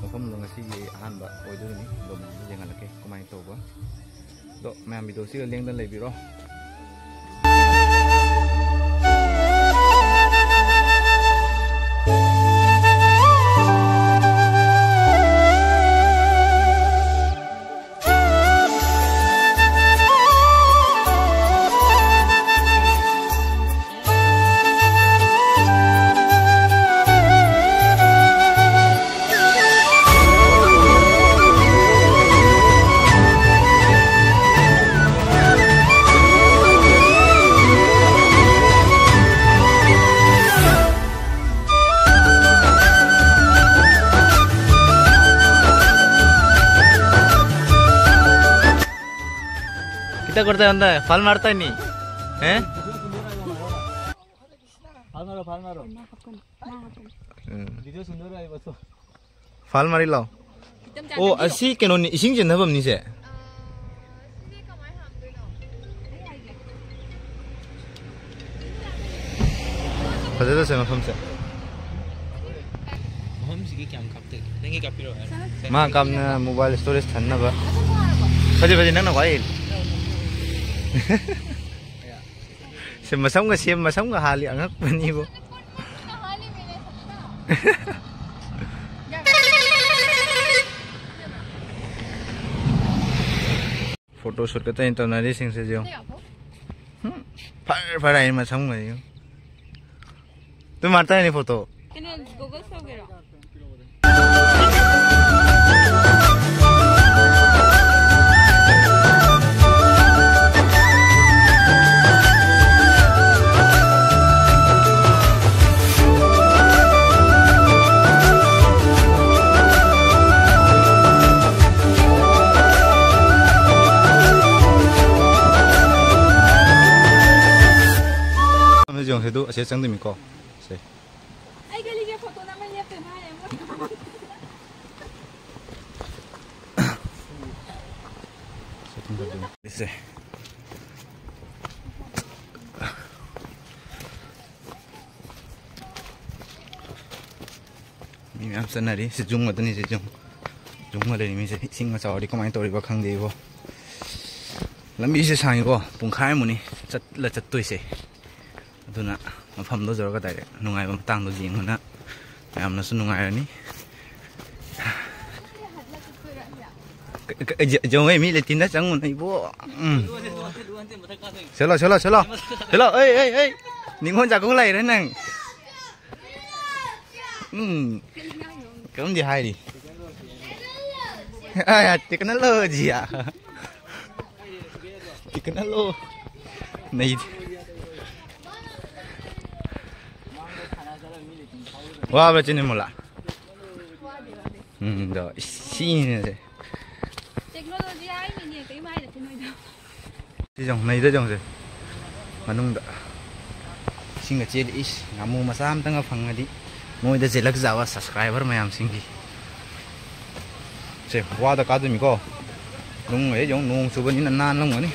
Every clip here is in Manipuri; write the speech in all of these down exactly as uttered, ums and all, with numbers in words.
ꯃꯐꯝꯗꯣ ꯉꯁꯤꯒꯤ ꯑꯍꯥꯟꯕ ꯑꯣꯏꯗꯣꯏꯅꯤ꯫ ꯑꯗꯣ ꯃꯌꯥꯝꯗ ꯌꯦꯡꯍꯜꯂꯛꯀꯦ ꯀꯃꯥꯏꯅ ꯇꯧꯕ꯫ ꯑꯗꯣ ꯃꯌꯥꯝ ꯚꯤꯗꯤꯑꯣꯁꯤꯒ ꯂꯦꯡꯗꯅ ꯂꯩꯕꯤꯔꯣ꯫ कितना करता है बंदा? फाल मारता है नहीं? हैं? फाल मारो, फाल मारो। वीडियो सुंदर है बस। फाल मारी लाओ। ꯑꯣ, ꯑꯁꯤ ꯀꯩꯅꯣꯅꯤ, ꯏꯁꯤꯡ ꯆꯦꯟꯅꯐꯝꯅꯤꯁꯦ꯫ ꯐꯖꯗ꯭ꯔꯁꯦ ꯃꯐꯝꯁꯦ꯫ ꯃꯐꯝꯁꯤꯒꯤ ꯀꯌꯥꯝ ꯀꯥꯞꯇꯣꯏꯒꯦ? ꯅꯪꯒꯤ ꯀꯥꯞꯄꯤꯔꯣ ꯍꯥꯏꯔꯣ? ꯃꯥ ꯀꯥꯞꯅ ꯃꯣꯕꯥꯏꯜ ꯁ꯭ꯇꯣꯔꯦꯖ ꯊꯟꯅꯕ꯫ ꯐꯖꯩ, ꯐꯖꯩ, ꯅꯪꯅ ꯈ꯭ꯋꯥꯏ ꯍꯦꯜꯂꯤ꯫ ꯁꯦ, ꯃꯁꯝꯒ ꯁꯦꯝ, ꯃꯁꯝꯒ ꯍꯥꯜꯂꯤ, ꯑꯉꯛꯄꯅꯤꯕꯣ꯫ ꯐꯣꯇꯣ ꯁꯨꯠꯀ ꯇꯧꯔꯤꯅ ꯇꯧꯅꯔꯤꯁꯤꯡꯁꯦ ꯌꯦꯡꯉꯣ꯫ ꯍꯨꯝ, ꯐꯔ ꯐꯔ ꯍꯥꯏ ꯃꯁꯝꯒ ꯌꯦꯡꯉꯣ꯫ ꯑꯗꯨ ꯃꯥ ꯇꯥꯏꯅꯤ ꯐꯣꯇꯣ꯫ ꯀꯩꯅꯣ, ꯒꯣꯒꯜꯁ ꯇꯧꯒꯦꯔꯣ? ꯑꯃꯁꯨ ꯌꯦꯡꯉꯨꯁꯦ, ꯑꯗꯨ ꯑꯁꯤꯗ ꯆꯪꯗꯣꯏꯅꯤꯀꯣ꯫ ꯁꯦ꯫ ꯑꯩ ꯒꯥꯔꯤꯒꯤ ꯐꯣꯇꯣ ꯅꯝꯃ ꯂꯦꯞꯇꯣꯏꯅꯦ ꯍꯥꯏꯌꯦ ꯃꯣꯏ꯫ ꯁꯦ꯫ ꯃꯤ ꯌꯥꯝ ꯆꯠꯅꯔꯤ꯫ ꯁꯤ ꯖꯨꯡ ꯉꯥꯛꯇꯅꯤ, ꯁꯤ ꯖꯨꯡ꯫ ꯖꯨꯡ ꯂꯩꯔꯤ ꯃꯤꯁꯦ꯫ ꯏꯁꯤꯡꯒ ꯆꯥꯎꯔꯗꯤ ꯀꯃꯥꯏꯅ ꯇꯧꯔꯤꯕ ꯈꯪꯗꯦ ꯏꯕꯣ꯫ ꯂꯝꯕꯤꯁꯦ ꯁꯥꯡꯉꯤꯀꯣ, ꯄꯨꯡꯈꯥꯏꯃꯨꯛꯅꯤ ꯆꯠꯂ ꯆꯠꯇꯣꯏꯁꯦ꯫ ꯑꯗꯨꯅ ꯃꯐꯝꯗꯣ ꯌꯧꯔꯒ ꯗꯥꯏꯔꯦꯛ ꯅꯨꯡꯉꯥꯏꯕ ꯃꯇꯥꯡꯗꯣ ꯌꯦꯡꯕꯅ ꯃꯌꯥꯝꯅꯁꯨ ꯅꯨꯡꯉꯥꯏꯔꯅꯤ꯫ ꯀ-, ꯀ-, ꯖ-, ꯖꯧꯉꯩ ꯃꯤ ꯂꯩꯇꯤꯟꯗ ꯆꯪꯉꯨꯅ ꯏꯕꯣ꯫ ꯎꯝ꯫ ꯁꯦꯂꯣ, ꯁꯦꯂꯣ, ꯁꯦꯂꯣ꯫ ꯁꯦꯂꯣ, ꯑꯩ, ꯑꯩ, ꯑꯩ꯫ ꯅꯤꯉꯣꯜ ꯆꯥꯛꯈꯨꯝ ꯂꯩꯔꯦ ꯅꯪ꯫ ꯎꯝ꯫ ꯀꯩꯅꯣꯝꯗꯤ ꯍꯥꯏꯔꯤ꯫ ꯑꯥ, ꯇꯦꯛꯅꯣꯂꯣꯖꯤ꯫ ꯇꯦꯛꯅꯣꯂꯣ-, ꯅꯩ-, ꯋꯥꯕ꯭ꯔꯥ ꯆꯤꯅꯤꯃꯨꯂꯥ? ꯎꯝ, ꯑꯗꯣ ꯁꯤꯅꯦꯁꯦ꯫ ꯇꯦꯛꯅꯣꯂꯣꯖꯤ ꯍꯥꯏꯅꯤꯅꯦ, ꯀꯩꯝ ꯍꯥꯏꯅ ꯊꯤꯡꯉꯣꯏꯗ꯫ ꯁꯤ ꯌꯦꯡꯉꯨ, ꯅꯩꯗ ꯌꯦꯡꯉꯨꯁꯦ꯫ ꯃꯅꯨꯡꯗ ꯏꯁꯤꯡꯒ ꯆꯦꯜꯂꯤ꯫ ꯏꯁ, ꯉꯥꯃꯨ ꯃꯆꯥ ꯑꯝꯇꯪꯒ ꯐꯪꯉꯗꯤ ꯅꯣꯏꯗ ꯆꯦꯜꯂꯛꯆꯕ subscriber ꯃꯌꯥꯝꯁꯤꯡꯒꯤ꯫ ꯁꯦ, ꯋꯥꯗ ꯀꯥꯗꯣꯏꯅꯤꯀꯣ꯫ ꯅꯨꯡ ꯍꯦꯛ ꯌꯦꯡꯉꯨ, ꯅꯣꯡ ꯆꯨꯕꯅꯤꯅ ꯅꯥꯟꯂꯝꯒꯅꯤ꯫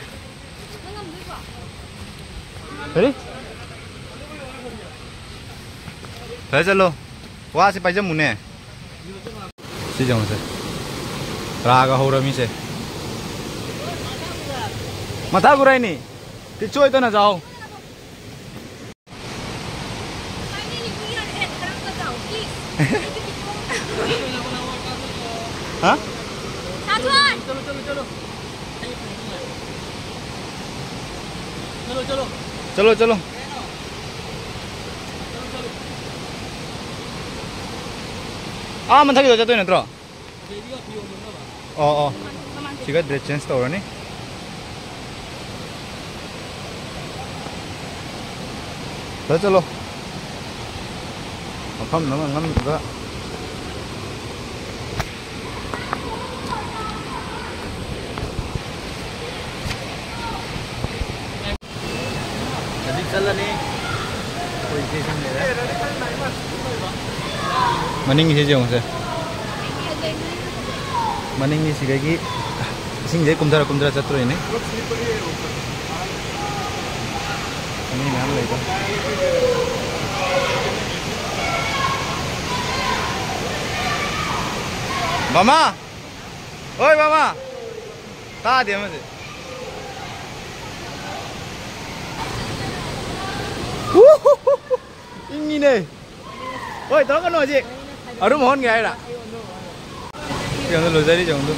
ꯀꯔꯤ? ꯐꯖ ꯆꯠꯂꯣ꯫ ꯋꯥꯁꯦ ꯄꯥꯏꯖꯝꯃꯨꯅꯦ꯫ ꯁꯤ ꯌꯦꯡꯉꯨꯁꯦ꯫ ꯔꯥꯒ ꯍꯧꯔꯝꯃꯤꯁꯦ꯫ ꯃꯊꯥ ꯒꯨꯔꯥꯏꯅꯤ꯫ ꯇꯤꯆꯣꯏꯗꯅ ꯆꯥꯎ꯫ ꯍꯥ? ꯆꯠꯂꯣ, ꯆꯠꯂꯣ꯫ ꯑꯥ ꯃꯊꯛꯀꯤꯗꯣ ꯆꯠꯇꯣꯏ ꯅꯠꯇ꯭ꯔꯣ? ꯑꯣ, ꯑꯣ꯫ ꯁꯤꯒ dress change ꯇꯧꯔꯅꯤ꯫ ꯆꯠꯂꯣ, ꯆꯠꯂꯣ꯫ ꯃꯐꯝ ꯑꯃ ꯉꯝꯗꯕ꯫ ꯍꯧꯖꯤꯛ ꯆꯠꯂꯅꯤ꯫ ꯑꯩꯈꯣꯏ ꯏꯆꯦꯁꯤꯡ ꯂꯩꯔꯦ꯫ ꯃꯅꯤꯡꯒꯤꯁꯦ ꯌꯦꯡꯉꯨꯁꯦ꯫ ꯃꯅꯤꯡꯒꯤ ꯁꯤꯗꯒꯤ ꯏꯁꯤꯡꯁꯦ ꯀꯨꯝꯊꯔ ꯀꯨꯝꯊꯔ ꯆꯠꯇꯣꯏꯅꯦ꯫ ꯃꯤ ꯃꯌꯥꯝ ꯂꯩꯗ꯫ ꯃꯃꯥ! ꯍꯣꯏ, ꯃꯃꯥ! ꯇꯥꯗꯦ ꯑꯃꯁꯦ꯫ ꯏꯪꯉꯤꯅꯦ꯫ ꯍꯣꯏ, ꯇꯧꯔꯛꯀꯅꯨ ꯍꯧꯖꯤꯛ꯫ ꯑꯔꯨꯝ ꯍꯣꯟꯒꯦ ꯍꯥꯏꯔ? ꯌꯦꯡꯉꯨ, ꯂꯨꯖꯔꯤ ꯌꯦꯡꯉꯨ꯫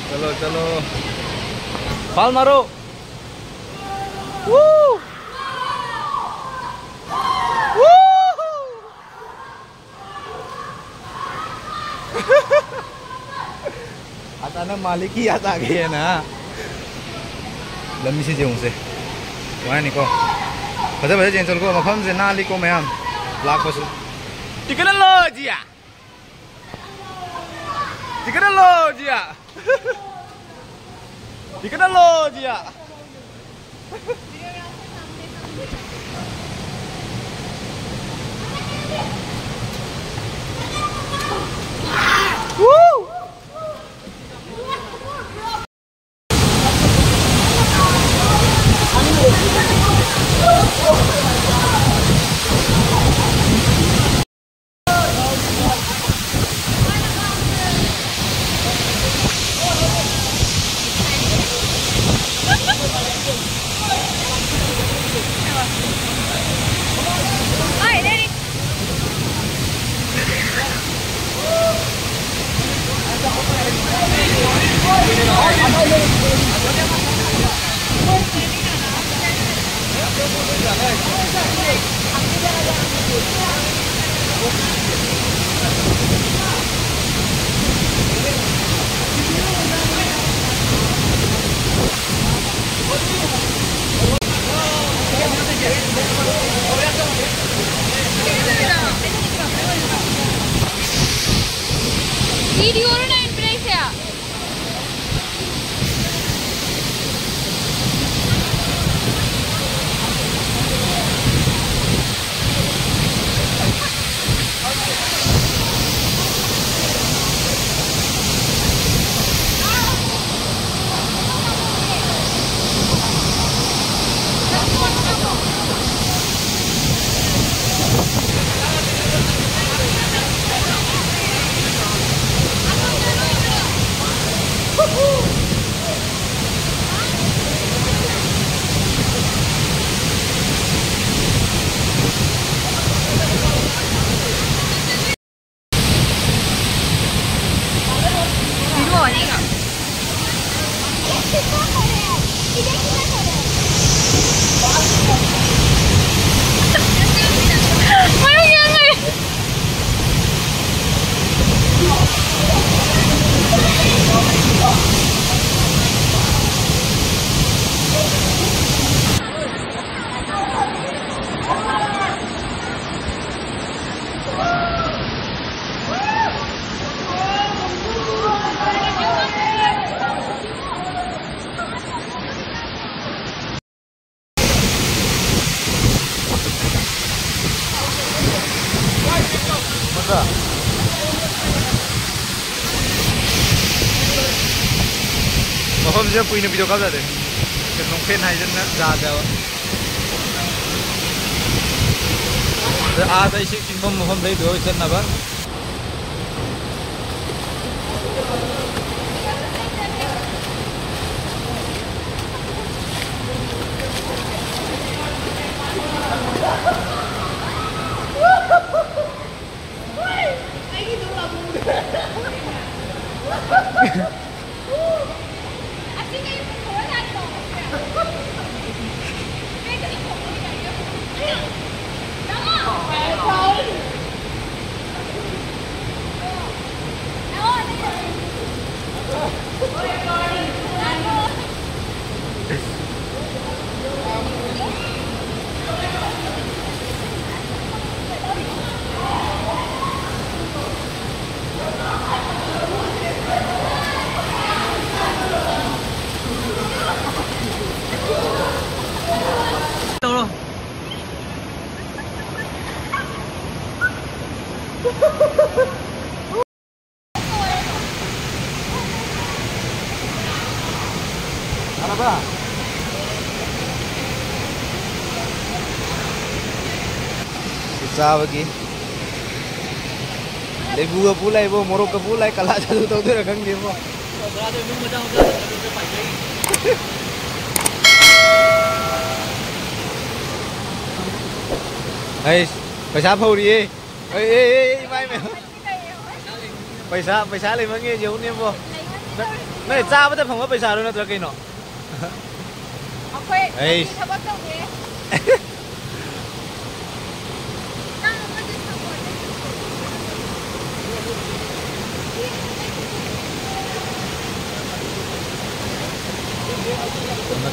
ꯆꯠꯂꯣ, ꯆꯠꯂꯣ꯫ ꯐꯥꯜ ꯃꯥꯔꯣ꯫ ꯋꯨ! ꯋꯨ! ꯑꯆꯥꯅ ꯃꯥꯂꯤꯛꯀꯤ ꯑꯆꯥꯒꯦꯅ꯫ ꯂꯝꯕꯤꯁꯦ ꯌꯦꯡꯉꯨꯁꯦ꯫ ꯅꯨꯡꯉꯥꯏꯅꯤꯀꯣ꯫ ꯐꯖ ꯐꯖ ꯌꯦꯡ ꯆꯠꯂꯨꯀꯣ꯫ ꯃꯐꯝꯁꯦ ꯅꯥꯜꯂꯤꯀꯣ ꯃꯌꯥꯝ꯫ ꯂꯥꯛꯄꯁꯨ꯫ ꯇꯤꯀꯦꯠ ꯂꯣ ꯖꯤꯌꯥ꯫ ꯇꯤꯀꯦꯠ ꯂꯣ ꯖꯤꯌꯥ꯫ ꯇꯤꯀꯦꯠ ꯂꯣ ꯖꯤꯌꯥ꯫ ꯁꯤꯗ ꯀꯨꯏꯅ ꯚꯤꯗꯤꯑꯣ ꯀꯥꯞ ꯌꯥꯗꯦ꯫ ꯅꯣꯡꯐꯦꯟ ꯍꯥꯏꯗꯅ ꯌꯥꯗꯦꯕ꯫ ꯑꯗ ꯑꯥꯗ ꯏꯁꯤꯡ ꯆꯤꯡꯐꯝ ꯃꯐꯝꯗꯩꯗꯣ ꯆꯠꯅꯕ꯫ ꯇꯧꯔꯣ꯫ ꯌꯥꯔꯕ? ꯁꯤ ꯆꯥꯕꯒꯤ ꯂꯩꯕꯨꯒ ꯄꯨ ꯂꯥꯛꯏꯕꯣ, ꯃꯣꯔꯣꯛꯀ ꯄꯨ ꯂꯥꯛꯏ, ꯀꯂꯥ ꯖꯥꯗꯨ ꯇꯧꯗꯣꯏꯔꯥ ꯈꯪꯗꯦꯕꯣ꯫ ꯑꯩꯁ, ꯄꯩꯁꯥ ꯐꯧꯔꯤꯌꯦ꯫ ꯑꯦ, ꯑꯦ, ꯑꯦ, ꯏꯃꯥꯏ, ꯏꯃꯥꯏ꯫ ꯄꯩꯁꯥ, ꯄꯩꯁꯥ ꯂꯩꯃꯟꯒꯦ ꯌꯦꯡꯉꯨꯅꯦꯕꯣ꯫ ꯅ-, ꯅꯣꯏ ꯆꯥꯕꯗ ꯐꯪꯕ ꯄꯩꯁꯥꯔꯣ ꯅꯠꯇ꯭ꯔ ꯀꯩꯅꯣ? ꯑꯩꯈꯣꯏ ꯑꯩꯁ꯫ ꯊꯕꯛ ꯇꯧꯗꯦ꯫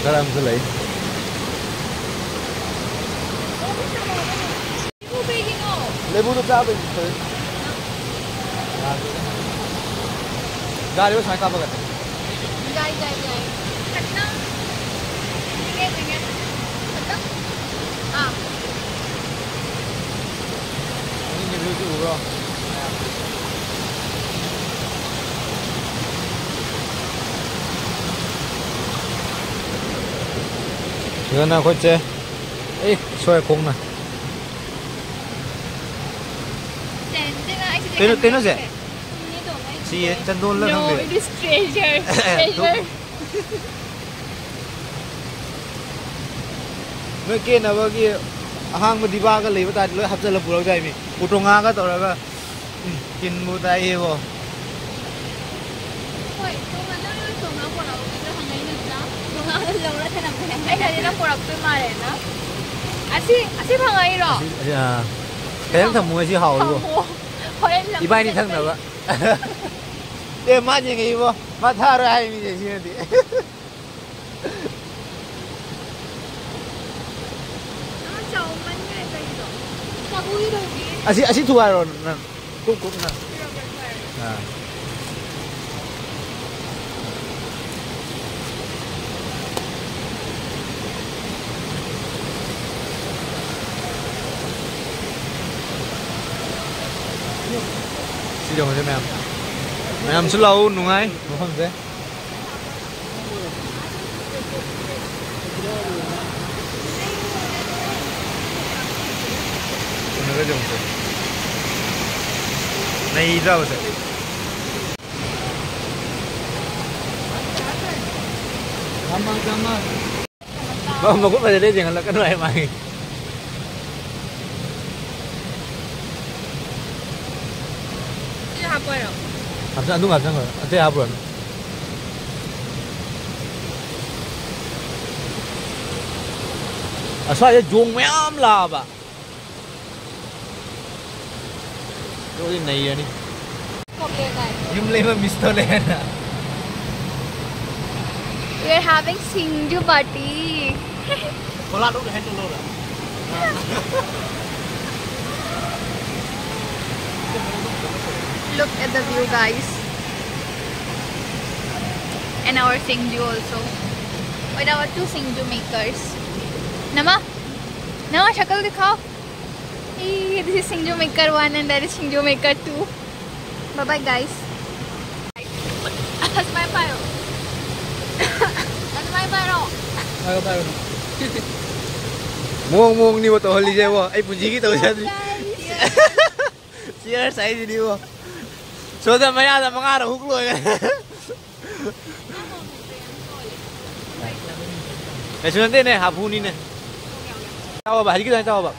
ꯈꯔ ꯑꯃꯁꯨ ꯂꯩ꯫ ꯂꯩꯕꯨꯗꯣ ꯆꯥꯕꯩ ꯐꯔꯦ꯫ ꯒꯥꯔꯤꯗꯣ ꯁꯨꯃꯥꯏꯅ ꯀꯥꯞꯄꯒ꯫ ꯌꯥꯏ, ꯌꯥꯏ, ꯌꯥꯏ꯫ ꯈꯤꯇꯪ꯫ ꯌꯦꯡꯉꯦ, ꯌꯦꯡꯉꯦ꯫ ꯈꯤꯇꯪ꯫ ꯑꯥ꯫ ꯃꯅꯤꯡꯒꯤ view ꯁꯤ ꯎꯕ꯭ꯔꯣ? ꯑꯗꯨꯅ ꯑꯩꯈꯣꯏꯁꯦ ꯑꯦ ꯁꯣꯏ ꯈꯣꯡꯅ ꯀꯩꯅꯣ ꯀꯩꯅꯣꯁꯦ ꯁꯤ ꯆꯟꯗꯣꯜꯂ ꯈꯪꯗꯦ. ꯅꯣꯏ ꯀꯦꯅꯕꯒꯤ ꯑꯍꯥꯡꯕ ꯗꯤꯕꯥꯒ ꯂꯩꯕ ꯇꯥꯔꯗꯤ ꯂꯣꯏ ꯍꯥꯞꯆꯤꯜꯂ ꯄꯨꯔꯛ ꯌꯥꯏꯃꯤ. ꯎꯇꯣꯡꯉꯥꯒ ꯇꯧꯔꯒ. ꯎꯝ, ꯀꯤꯟꯕꯨ ꯇꯥꯏꯌꯦꯕꯣ. ꯍꯣꯏ, ꯇꯣꯉꯥꯟꯅ ꯂꯣꯏ ꯇꯣꯉꯥꯟ ꯄꯨꯔꯛꯎ, ꯑꯗꯨ ꯍꯪꯉꯛꯏ ꯅꯠꯇ꯭ꯔꯥ? ꯇꯣꯉꯥꯟꯅ ꯂꯧꯔ ꯊꯅꯝꯕꯅꯦ. ꯑꯩ ꯍꯥꯏꯗꯤ ꯅꯪ ꯄꯨꯔꯛꯇꯣꯏ ꯃꯥꯜꯂꯦꯅ. ꯑꯁꯤ, ꯑꯁꯤ ꯐꯪꯉꯛꯏꯔꯣ? ꯑꯁꯤ, ꯑꯁꯤ, ꯑꯥ. ꯈꯤꯇꯪ ꯊꯝꯃꯣ, ꯑꯁꯤ ꯍꯥꯎꯔꯤꯕꯣ. ꯊꯝꯃꯣ. ꯍꯣꯔꯦꯟ ꯂꯝꯕꯤ ꯏꯕꯥꯅꯤ ꯆꯠꯄꯩ. ꯊꯛꯅꯕ. ꯑꯦ, ꯃꯥ ꯌꯦꯡꯉꯛꯏꯕꯣ. ꯃꯥ ꯊꯛꯑꯔꯣꯏ ꯍꯥꯏ ꯃꯤꯅꯦ ꯁꯤꯅꯗꯤ. ꯑꯥ, ꯆꯥꯎꯃꯟꯈ꯭ꯔꯦ ꯀꯩꯅꯣ? ꯆꯥꯛꯍꯧꯔꯤꯗꯧꯗꯤ. ꯑꯁꯤ, ꯑꯁꯤ ꯊꯨꯒꯥꯏꯔꯣ ꯅꯪ. ꯀꯨꯞ ꯀꯨꯞꯅ. ꯄꯤꯔꯛꯑꯣ, ꯄꯤꯔꯛꯑꯣ, ꯄꯤꯔꯛꯑꯣ. ꯑꯥ. ꯁꯤ ꯌꯦꯡꯉꯨꯁꯦ ꯃꯌꯥꯝ. ꯃꯌꯥꯝꯁꯨ ꯂꯥꯛꯎ, ꯅꯨꯡꯉꯥꯏ ꯃꯐꯝꯁꯦ. ꯀꯩꯅꯣꯒ ꯌꯦꯡꯉꯨꯁꯦ. ꯅꯩꯗ꯭ꯔꯥꯕꯁꯦ? ꯃ-, ꯃꯈꯨꯠ ꯐꯖꯗꯦ, ꯌꯦꯡꯍꯜꯂꯛꯀꯅꯨ ꯍꯥꯏ ꯃꯥꯒꯤ꯫ ꯁꯤ ꯍꯥꯞꯄꯣꯏꯔꯣ? ꯍꯥꯞꯆ-, ꯑꯗꯨꯝ ꯍꯥꯞꯆꯟꯈ꯭ꯔꯣ꯫ ꯑꯇꯩ ꯍꯥꯞꯄꯨꯔꯅꯨ꯫ ꯑꯁ꯭ꯋꯥꯏꯗ ꯌꯣꯡ ꯃꯌꯥꯝ ꯂꯥꯛꯑꯕ꯫ ꯑꯗꯨꯗꯤ ꯅꯩꯔꯅꯤ꯫ ꯌꯨꯝ ꯂꯩꯕ miss ꯇꯧꯔꯦꯅ꯫ We're having Singju party. Look at the view, guys. And our Singju also. With our two Singju makers. नमा, नमा शक्ल दिखाओ. This is Singju maker one and that is Singju maker two. Bye bye, guys. ꯑꯁꯨꯃꯥꯏ ꯄꯥꯏꯌꯣ. ꯑꯗꯨꯃꯥꯏ ꯄꯥꯏꯔꯣ. ꯄꯥꯏꯔꯣ, ꯄꯥꯏꯔꯣ. ꯃꯑꯣꯡ ꯃꯑꯣꯡꯅꯤꯕ ꯇꯧꯍꯜꯂꯤꯁꯦꯕꯣ, ꯑꯩ ꯄꯨꯟꯁꯤꯒꯤ ꯇꯧꯖꯗ꯭ꯔꯤ꯫ Cheers ꯍꯥꯏꯁꯤꯅꯤꯕꯣ꯫ ꯁꯣꯝꯗ ꯃꯌꯥꯗ ꯃꯉꯥꯔ ꯍꯨꯛ ꯂꯣꯏꯔꯦ꯫ ꯀꯩꯁꯨ ꯅꯠꯇꯦꯅꯦ, ꯍꯥꯐꯨꯅꯤꯅꯦ꯫ ꯆꯥꯎꯑꯣꯕ, ꯍꯧꯖꯤꯛꯀꯤꯗꯣ ꯆꯥꯎꯑꯣꯕ꯫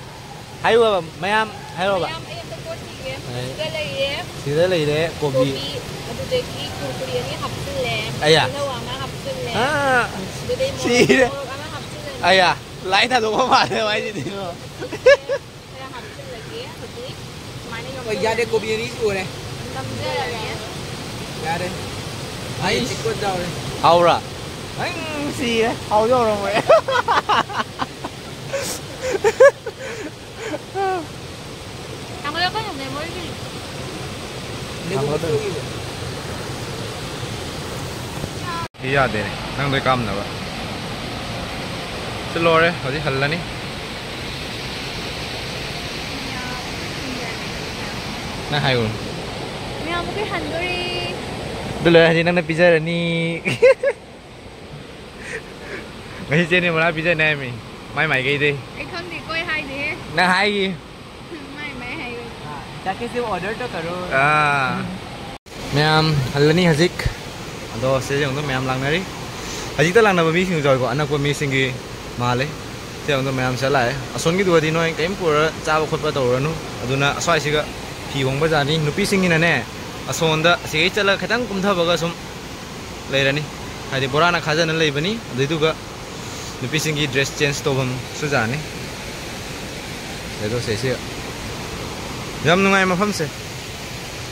ꯍꯥꯏꯌꯨꯕ, ꯃꯌꯥꯝ ꯍꯥꯏꯔꯣꯕ꯫ ꯃꯌꯥꯝ ꯑꯌꯨꯛꯇ ꯄꯣꯠ ꯁꯤꯒꯦ꯫ ꯑꯦ꯫ ꯁꯤꯗ ꯂꯩꯔꯦ꯫ ꯁꯤꯗ ꯂꯩꯔꯦ, ꯀꯣꯕꯤ꯫ ꯀꯣꯕꯤ, ꯑꯗꯨꯗꯒꯤ ꯀꯨꯔꯀꯨꯔꯦ ꯑꯅꯤ ꯍꯥꯞꯆꯤꯜꯂꯦ꯫ ꯑꯌꯥ꯫ ꯇꯤꯜꯍꯧ ꯑꯃ ꯍꯥꯞꯆꯤꯜꯂꯦ꯫ ꯑꯥ꯫ ꯑꯗꯨꯗꯩ ꯃꯣꯔꯣꯛ, ꯁꯤꯔꯦ꯫ ꯃꯣꯔꯣꯛ ꯑꯃ ꯍꯥꯞꯆꯤꯜꯂꯅꯤ꯫ ꯑꯌꯥ꯫ ꯂꯥꯏ ꯊꯥꯗꯣꯛꯄ ꯃꯥꯜꯂꯦ ꯃꯥꯏꯁꯤꯗꯤ꯫ ꯈꯔ ꯍꯥꯞꯆꯤꯜꯂꯒꯦ ꯍꯧꯖꯤꯛ꯫ ꯁꯨꯃꯥꯏꯅ ꯍꯣꯏ, ꯌꯥꯔꯦ, ꯌꯣꯝꯁꯤꯜꯂꯅꯤ꯫ ꯀꯣꯕꯤ ꯑꯅꯤ ꯁꯨꯔꯦ꯫ ꯅꯝꯖꯔꯒꯦ꯫ ꯌꯥꯔꯦ꯫ ꯑꯩ ꯆꯤꯛꯄ ꯆꯥꯎꯔꯦ꯫ ꯍꯥꯎꯕ꯭ꯔꯥ? ꯅꯪ ꯁꯤꯔꯦ꯫ ꯍꯥꯎꯗꯤ ꯍꯥꯎꯔꯝꯃꯣꯏ꯫ ꯊꯥꯡꯒꯠꯂꯛꯀꯅꯨꯅꯦ ꯃꯣꯏꯒꯤ꯫ ꯊꯥꯡꯒꯠꯂꯛꯀꯅꯨ꯫ ꯁꯤ ꯌꯥꯗꯦꯅꯦ, ꯅꯪꯗꯣ ꯀꯥꯝꯅꯕ꯫ ꯁꯤ ꯂꯣꯏꯔꯦ, ꯍꯧꯖꯤꯛ ꯍꯜꯂꯅꯤ꯫ ꯅꯪ ꯍꯥꯏꯌꯨ꯫ ꯃꯌꯥꯝ ꯑꯩꯈꯣꯏ ꯍꯟꯗꯣꯔꯦ꯫ ꯑꯗꯨ ꯂꯣꯏꯔꯦ, ꯍꯧꯖꯤꯛ ꯅꯪꯅ ꯄꯤꯖꯔꯅꯤ꯫ ꯉꯁꯤ ꯆꯦꯅꯤ ꯃꯅꯥ ꯄꯤꯖꯅꯤ ꯍꯥꯏꯃꯤ꯫ ꯃꯥꯏ ꯃꯥꯏꯀꯩꯗꯩ꯫ ꯑꯩ ꯈꯪꯗꯦ, ꯀꯣꯏ ꯍꯥꯏꯗꯦꯍꯦ꯫ ꯅꯪ ꯍꯥꯏꯈꯤ꯫ ꯃꯥꯏ ꯃꯥꯏ ꯍꯥꯏꯌꯣ꯫ ꯆꯥꯛꯀꯦꯁꯦ ꯑꯣꯔꯗꯔ ꯇꯧ ꯀꯔꯣ꯫ ꯑꯥ꯫ ꯃꯌꯥꯝ ꯍꯜꯂꯅꯤ ꯍꯧꯖꯤꯛ꯫ ꯑꯗꯣ ꯁꯤꯗ ꯌꯦꯡꯉꯨꯗ ꯃꯌꯥꯝ ꯂꯥꯛꯅꯔꯤ꯫ ꯍꯧꯖꯤꯛꯇ ꯂꯥꯛꯅꯕ ꯃꯤꯁꯤꯡꯁꯨ ꯌꯥꯎꯏꯀꯣ, ꯑꯅꯛꯄ ꯃꯤꯁꯤꯡꯒꯤ ꯃꯥꯜꯂꯦ꯫ ꯁꯤ ꯌꯦꯡꯉꯨꯗ ꯃꯌꯥꯝ ꯁꯤꯗ ꯂꯥꯛꯑꯦ꯫ ꯑꯁꯣꯝꯒꯤꯗꯨꯒꯗꯤ ꯅꯣꯏ ꯀꯔꯤꯝ ꯄꯨꯔ ꯆꯥꯕ ꯈꯣꯠꯄ ꯇꯧꯔꯨꯔꯅꯨ꯫ ꯑꯗꯨꯅ ꯑꯁ꯭ꯋꯥꯏꯁꯤꯒ ꯐꯤ ꯍꯣꯡꯕ ꯖꯥꯠꯅꯤ꯫ ꯅꯨꯄꯤꯁꯤꯡꯒꯤꯅꯅꯦ, ꯑꯁꯣꯝꯗ ꯑꯁꯤꯒꯩ ꯆꯠꯂꯒ ꯈꯤꯇꯪ ꯀꯨꯝꯊꯕꯒ ꯁꯨꯝ ꯂꯩꯔꯅꯤ꯫ ꯍꯥꯏꯗꯤ ꯕꯣꯔꯥꯅ ꯈꯥꯖꯅ ꯂꯩꯕꯅꯤ꯫ ꯑꯗꯨꯏꯗꯨꯒ ꯅꯨꯄꯤꯁꯤꯡꯒꯤ ꯗ꯭ꯔꯦꯁ ꯆꯦꯟꯖ ꯇꯧꯐꯝꯁꯨ ꯖꯥꯠꯅꯤ꯫ ꯑꯗꯣ ꯁꯤꯁꯦ ꯌꯥꯝ ꯅꯨꯡꯉꯥꯏ ꯃꯐꯝꯁꯦ꯫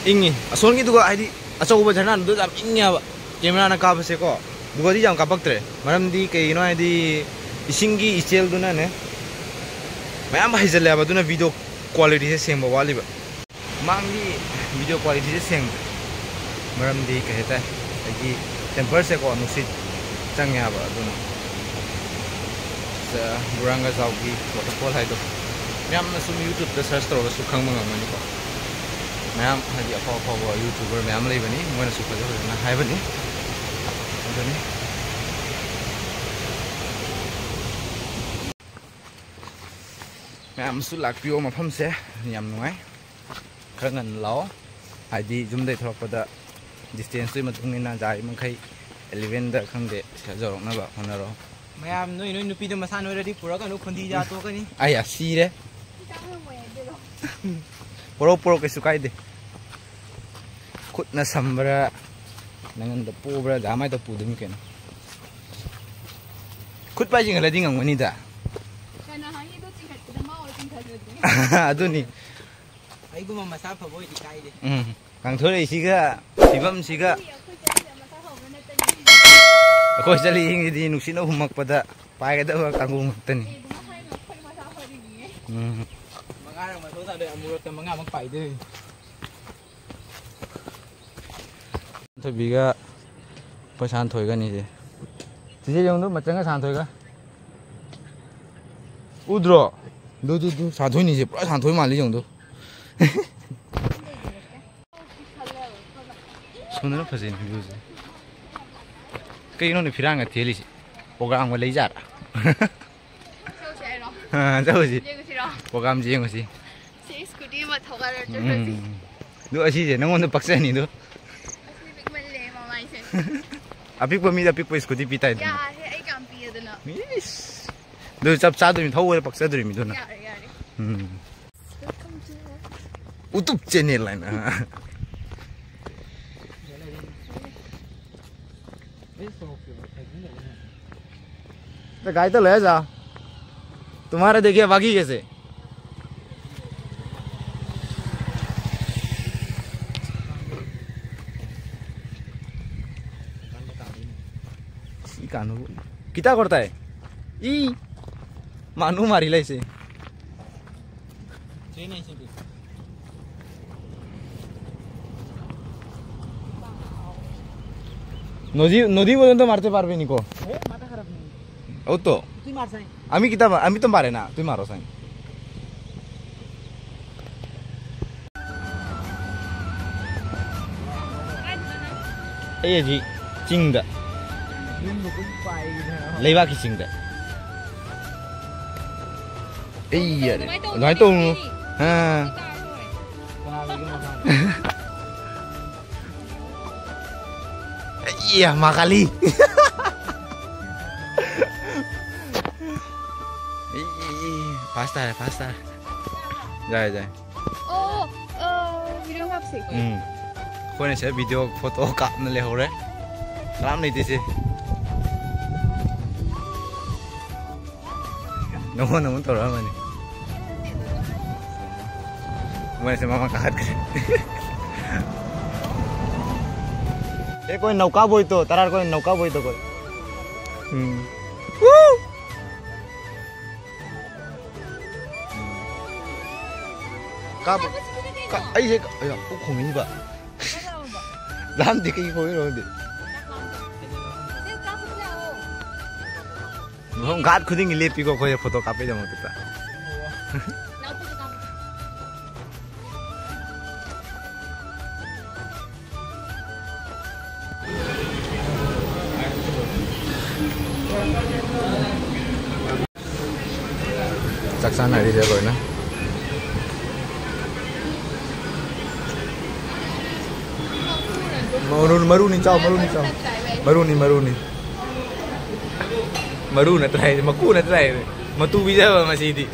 ꯏꯪꯉꯤ꯫ ꯑꯁꯣꯝꯒꯤꯗꯨꯒ ꯍꯥꯏꯗꯤ ꯑꯆꯧꯕ ꯖꯔꯅꯥꯗꯨꯗ ꯌꯥꯝ ꯏꯪꯉꯦ ꯍꯥꯏꯕ꯫ ꯀꯦꯃꯦꯔꯥꯅ ꯀꯥꯞꯄꯁꯦꯀꯣ꯫ ꯑꯗꯨꯒꯗꯤ ꯌꯥꯝ ꯀꯥꯞꯄꯛꯇ꯭ꯔꯦ꯫ ꯃꯔꯝꯗꯤ ꯀꯩꯒꯤꯅꯣ ꯍꯥꯏꯗꯤ ꯏꯁꯤꯡꯒꯤ ꯏꯆꯦꯜꯗꯨꯅꯅꯦ ꯃꯌꯥꯝ ꯍꯩꯖꯤꯜꯂꯦ ꯍꯥꯏꯕ꯫ ꯑꯗꯨꯅ ꯚꯤꯗꯤꯑꯣ ꯀ꯭ꯋꯥꯂꯤꯇꯤꯁꯦ ꯁꯦꯡꯕ ꯋꯥꯠꯂꯤꯕ꯫ ꯃꯥꯡꯒꯤ ꯚꯤꯗꯤꯑꯣ ꯀ꯭ꯋꯥꯂꯤꯇꯤꯁꯦ ꯁꯦꯡꯗꯦ꯫ ꯃꯔꯝꯗꯤ ꯀꯩ ꯍꯥꯏꯇꯥꯔꯦ, ꯑꯩꯒꯤ ꯇꯦꯝꯄꯔꯁꯦꯀꯣ ꯅꯨꯡꯁꯤꯠ ꯆꯪꯉꯦ ꯍꯥꯏꯕ꯫ ꯑꯗꯨꯅ ꯁ-, ꯕꯨꯔꯥꯡꯒ ꯖꯥꯎꯒꯤ ꯋꯥꯇꯔꯐꯣꯜ ꯍꯥꯏꯗꯣ ꯃꯌꯥꯝꯅ ꯁꯨꯝ ꯌꯨꯇ꯭ꯌꯨꯕꯇ ꯁꯔꯁ ꯇꯧꯔꯒꯁꯨ ꯈꯪꯕ ꯉꯝꯒꯅꯤꯀꯣ꯫ ꯃꯌꯥꯝ ꯍꯥꯏꯗꯤ ꯑꯐꯥꯎ ꯑꯐꯥꯎꯕ ꯌꯨꯇ꯭ꯌꯨꯕꯔ ꯃꯌꯥꯝ ꯂꯩꯕꯅꯤ, ꯃꯣꯏꯅꯁꯨ ꯐꯖ ꯐꯖꯅ ꯍꯥꯏꯕꯅꯤ꯫ ꯑꯗꯨꯅꯤ꯫ ꯃꯌꯥꯝꯁꯨ ꯂꯥꯛꯄꯤꯌꯣ, ꯃꯐꯝꯁꯦ ꯌꯥꯝ ꯅꯨꯡꯉꯥꯏ꯫ ꯈꯔ ꯉꯟꯅ ꯂꯥꯛꯑꯣ, ꯍꯥꯏꯗꯤ ꯌꯨꯝꯗꯩ ꯊꯣꯛꯂꯛꯄꯗ distance ꯇꯨꯒꯤ ꯃꯇꯨꯡ ꯏꯟꯅ ꯌꯥꯔꯤ ꯃꯈꯩ eleven ꯗ ꯈꯪꯗꯦ, ꯁꯤꯗ ꯌꯧꯔꯛꯅꯕ ꯍꯣꯠꯅꯔꯣ꯫ ꯃꯌꯥꯝ, ꯅꯣꯏ ꯅꯣꯏ ꯅꯨꯄꯤꯗꯣ ꯃꯁꯥ ꯅꯣꯏꯔꯗꯤ ꯄꯨꯔꯛꯀꯅꯨ, ꯈꯣꯟꯗꯤ ꯌꯥ ꯇꯣꯛꯀꯅꯤ꯫ ꯑꯩ ꯌꯥ ꯁꯤꯔꯦ꯫ ꯄꯣꯔꯛꯑꯣ, ꯄꯣꯔꯛꯑꯣ, ꯀꯩꯁꯨ ꯀꯥꯏꯗꯦ꯫ ꯈꯨꯠꯅ ꯁꯝꯕ꯭ꯔꯥ, ꯅꯪꯉꯣꯟꯗ ꯄꯣꯕ꯭ꯔꯥ, ꯒꯥꯃꯥꯏꯗ ꯄꯨꯗꯣꯏꯅꯤ ꯀꯩꯅꯣ꯫ ꯈꯨꯠ ꯄꯥꯏ ꯆꯤꯡꯈꯠꯂꯗꯤ ꯉꯝꯒꯅꯤꯗ꯫ ꯀꯅꯥ ꯍꯥꯏꯅꯤ ꯑꯗꯣ ꯆꯤꯡꯈꯠꯄꯗ ꯃꯥ ꯑꯣꯏ ꯆꯤꯡꯈꯠꯂꯗꯤ? ꯑꯗꯨꯅꯤ꯫ ꯑꯩꯒꯨꯝꯕ ꯃꯁꯥ ꯐꯕ ꯑꯣꯏꯗꯤ ꯀꯥꯏꯗꯦ꯫ ꯎꯝ꯫ ꯀꯥꯡꯊꯣꯔꯛꯏꯁꯤꯒ ꯐꯤꯕꯝꯁꯤꯒ꯫ ꯑꯩꯈꯣꯏ ꯆꯠꯂꯤꯁꯦ ꯃꯁꯥ ꯐꯕ ꯅꯠꯇꯅꯤ꯫ ꯑꯩꯈꯣꯏ ꯆꯠꯂꯤꯁꯤꯡꯁꯤꯗꯤ ꯅꯨꯡꯁꯤꯠꯅ ꯍꯨꯝꯃꯛꯄꯗ ꯄꯥꯏꯒꯗꯕ ꯀꯥꯡꯕꯨ ꯉꯥꯛꯇꯅꯤ꯫ ꯑꯦ, ꯑꯗꯨꯃꯥꯏ ꯍꯥꯏꯅꯨ, ꯑꯩꯈꯣꯏ ꯃꯁꯥ ꯐꯔꯤꯅꯦ꯫ ꯎꯝ꯫ ꯃꯉꯥꯔꯛ ꯃꯊꯧ ꯇꯥꯗꯣꯏ, ꯑꯃꯨꯔꯛꯇ ꯃꯉꯥꯃꯛ ꯄꯥꯏꯗꯣꯏꯅꯤ꯫ ꯊꯣꯏꯕꯤꯒ ꯑꯩꯈꯣꯏ ꯁꯥꯟꯊꯣꯏꯒꯅꯤꯁꯦ꯫ ꯆꯤꯆꯦ ꯌꯦꯡꯉꯨꯗꯨ, ꯃꯆꯪꯒ ꯁꯥꯟꯊꯣꯏꯒ꯫ ꯎꯗ꯭ꯔꯣ? ꯗꯨ, ꯗꯨ, ꯗꯨ, ꯁꯥꯟꯊꯣꯏꯅꯤꯁꯦ, ꯄꯨꯔꯥ ꯁꯥꯟꯊꯣꯏ ꯃꯥꯜꯂꯤ ꯌꯦꯡꯉꯨꯗꯨ꯫ ꯁꯣꯝꯗꯅ ꯐꯖꯩꯅꯦ viewꯁꯦ꯫ ꯀꯩꯅꯣꯅꯦ ꯐꯤꯔꯥꯡꯒ ꯊꯦꯜꯂꯤꯁꯦ? Programꯒ ꯂꯩꯖꯥꯠꯂ? ꯆꯧꯁꯦ ꯍꯥꯏꯔꯣ? ꯑꯥ, ꯆꯧꯁꯤ꯫ ꯌꯦꯡꯉꯨꯁꯤꯔꯣ? Programꯁꯦ ꯌꯦꯡꯉꯨꯁꯤ꯫ ꯁꯤ scooty ꯑꯃ ꯊꯧꯒꯠꯂ ꯆꯠꯂꯁꯤ꯫ ꯎꯝ꯫ ꯑꯗꯣ ꯑꯁꯤꯁꯦ ꯅꯪꯉꯣꯟꯗ ꯄꯛꯆꯅꯤꯗꯣ꯫ ꯑꯁꯤ ꯄꯤꯛꯃꯜꯂꯦ ꯃꯃꯥꯏꯁꯦ꯫ ꯑꯄꯤꯛꯄ ꯃꯤꯗ ꯑꯄꯤꯛꯄ scooty ꯄꯤ ꯇꯥꯏꯗꯅ꯫ ꯌꯥꯔꯦ, ꯑꯩ ꯌꯥꯝ ꯄꯤꯛꯑꯦꯗꯅ꯫ ꯏꯁ꯫ ꯑꯗꯨ ꯆꯞ ꯆꯥꯗꯣꯏꯅꯤ, ꯊꯧꯕꯗ ꯄꯛꯆꯗꯣꯔꯤꯃꯤ ꯑꯗꯨꯅ꯫ ꯌꯥꯔꯦ, ꯌꯥꯔꯦ꯫ ꯎꯝ꯫ Welcome to YouTube channel ꯍꯥꯏꯅ꯫ तो गाड़ी तो ले जा, तुम्हारा देखिए बाकी कैसे। ই কানু, কিতা করতাই? ই মানু মারিলাইছে। ট্রেন আইছে তো। নদী, নদী পর্যন্ত মারতে পারবে নিকো? এ, মাথা খারাপ নেই। ও তো। তুই মার সাই। আমি কিতা মা-, আমি তো মারে না, তুই মারো সাই। ꯑꯩ ꯍꯧꯖꯤꯛ ꯆꯤꯡꯗ, ꯂꯩꯕꯥꯛꯀꯤ ꯆꯤꯡꯗ꯫ ꯑꯩ ꯌꯥꯔꯦ꯫ ꯑꯗꯨꯃꯥꯏꯅ ꯇꯧꯅꯨ꯫ ꯑꯗꯨꯃꯥꯏꯅ ꯇꯧꯅꯨ꯫ ꯑꯥ꯫ ꯀꯅꯥꯒꯤꯅꯣ ꯃꯈꯥꯗ? ꯑꯩ ꯃꯥ ꯀꯥꯂꯤ꯫ ꯑꯩ, ꯑꯩ, ꯑꯩ, ꯐꯥꯁ ꯇꯥꯔꯦ, ꯐꯥꯁ ꯇꯥꯔꯦ꯫ ꯌꯥꯔꯦ, ꯌꯥꯔꯦ꯫ ꯑꯣ, ꯑ, video ꯀꯥꯞꯁꯤ꯫ ꯎꯝ꯫ ꯑꯩꯈꯣꯏꯅ ꯁꯤꯗ video photo ꯀꯥꯞꯅ ꯂꯩꯍꯧꯔꯦ꯫ ꯀꯅꯥꯝ ꯂꯩꯇꯦ ꯁꯤ꯫ ꯅꯉꯣꯟꯗ ꯑꯃꯨꯛ ꯇꯧꯔꯛꯑꯝꯃꯅꯤ꯫ ꯃꯣꯏꯁꯦ ꯃꯃꯥ ꯀꯥꯈꯠꯈ꯭ꯔꯦ꯫ ꯑꯦ, ꯀꯣꯏ ꯅꯧꯀꯥ ꯕꯣꯏ ꯇꯣ, ꯇꯔꯥꯔ ꯀꯣꯏ ꯅꯧꯀꯥ ꯕꯣꯏ ꯇꯣ ꯀꯣꯏ꯫ ꯎꯝ꯫ ꯀꯥꯞꯄ-, ꯀꯥ-, ꯑꯩꯁꯦ ꯀ-, ꯑꯌꯥ, ꯄꯨꯛ ꯈꯣꯡꯉꯤꯕ꯫ ꯂꯥꯝꯗꯦ, ꯀꯩ ꯈꯣꯡꯉꯤꯅꯣ ꯈꯪꯗꯦ꯫ ꯃꯐꯝ ꯒꯥꯠ ꯈꯨꯗꯤꯡꯒꯤ ꯂꯦꯞꯄꯤꯀꯣ ꯑꯩꯈꯣꯏꯁꯦ photo ꯀꯥꯞꯄꯩꯗꯃꯛꯇ꯫ ꯆꯥꯛ ꯆꯥꯅꯔꯤꯁꯦ ꯂꯣꯏꯅ꯫ ꯃꯔꯨ-, ꯃꯔꯨꯅꯤ ꯆꯥꯎ, ꯃꯔꯨꯅꯤ ꯆꯥꯎ꯫ ꯃꯔꯨꯅꯤ, ꯃꯔꯨꯅꯤ꯫ ꯃꯔꯨ ꯅꯠꯇ꯭ꯔꯥ ꯍꯥꯏꯁꯦ, ꯃꯀꯨ ꯅꯠꯇ꯭ꯔꯥ ꯍꯥꯏꯁꯦ꯫ ꯃꯇꯨ ꯄꯤꯖꯕ ꯃꯁꯤꯗꯤ꯫